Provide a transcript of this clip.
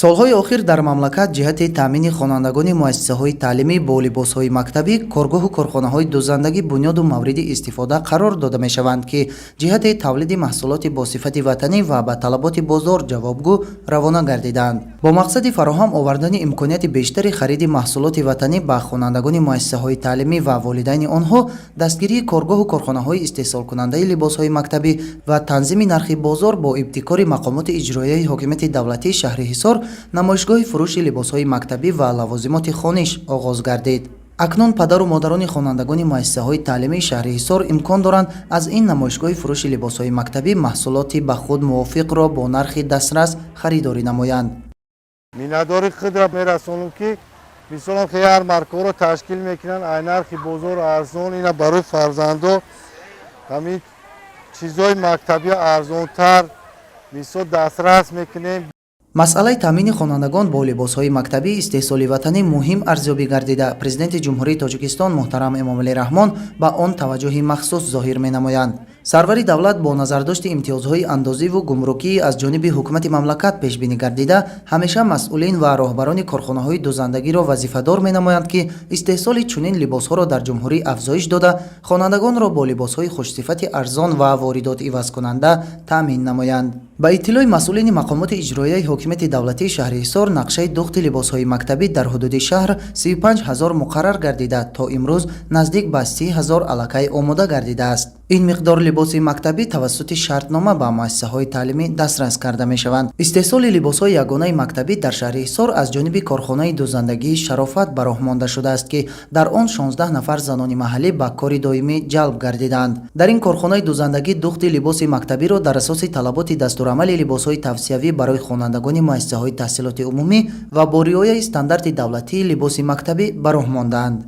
Солҳои охир дар мамлакат ҷиҳати таъмини хонандагони муассисаҳои таълимӣ бо либосҳои мактабӣ коргоҳу корхонаҳои дӯзандагӣ бунёду мавриди истифода қарор дода мешаванд, ки ҷиҳати тавлиди маҳсулоти бо сифати ватанӣ ва ба талаботи бозор ҷавобгӯ равона гардидаанд. Бо мақсади фароҳам овардани имконияти бештари хариди маҳсулоти ватанӣ ба хонандагони муассисаҳои таълимӣ ва волидайни онҳо, дастгирии коргоҳу корхонаҳои истеҳсолкунандаи либосҳои мактабӣ ва танзими нархи бозор бо ибтикори мақомоти иҷроияи ҳокимияти давлатии шаҳри Ҳисор намоишгоҳи фурӯши либосҳои мактабӣ ва лавозимоти хониш оғоз гардид. Акнун падару модарони хонандагони муассисаҳои таълимии шаҳри Ҳисор имкон доранд аз ин намоишгоҳи фурӯши либосҳои мактабӣ маҳсулоти ба худ мувофиқро бо нархи дастрас харидорӣ намоянд. Миннатдори худро мерасонам, ки мисолан ярмаркаҳоро ташкил мекунанд, ай нархи бозор арзон ина барои фарзандо ҳамин чизҳои мактабӣ арзонтар мисол дастрас мекунем. Масъалаи таъмини хонандагон бо либосҳои мактабӣ истеҳсоли ватанӣ муҳим арзёбӣ гардида, Президенти Ҷумҳурии Тоҷикистон муҳтарам Эмомалӣ Раҳмон ба он таваҷҷӯҳи махсус зоҳир менамоянд. Сарвари давлат бо назардошти имтиёзҳои андозиву гумрукӣ аз ҷониби ҳукумати мамлакат пешбинӣ гардида, ҳамеша масъулин ва роҳбарони корхонаҳои дӯзандагиро вазифадор менамоянд, ки истеҳсоли чунин либосҳоро дар ҷумҳурӣ афзоиш дода, хонандагонро бо либосҳои хушсифати арзон ва воридот ивазкунанда таъмин намоянд. Ба иттилои масъулини мақомоти иҷроияи ҳокимияти давлатии шаҳри Ҳисор, нақшаи духти либосҳои мактабӣ дар ҳудуди шаҳр 35 ҳазор муқаррар гардида, то имрӯз наздик ба 30 ҳазор аллакай омода гардидааст. Ин миқдор либоси мактабӣ тавассути шартнома ба муассисаҳои таълимӣ дастрас карда мешаванд. Истеҳсоли либосҳои ягонаи мактабӣ дар шаҳри Ҳисор аз ҷониби корхонаи дӯзандагии «Шарофат» ба роҳ монда шудааст, ки дар он 16 нафар занони маҳаллӣ ба кори доимӣ ҷалб гардидаанд. Дар ин корхонаи дӯзандагӣ духти либоси мактабиро дар асоси талаботи дастурамали либосҳои тавсиявӣ барои хонандагони муассисаҳои таҳсилоти умумӣ ва бо риояи стандарти давлатии либоси мактабӣ ба роҳ мондаанд.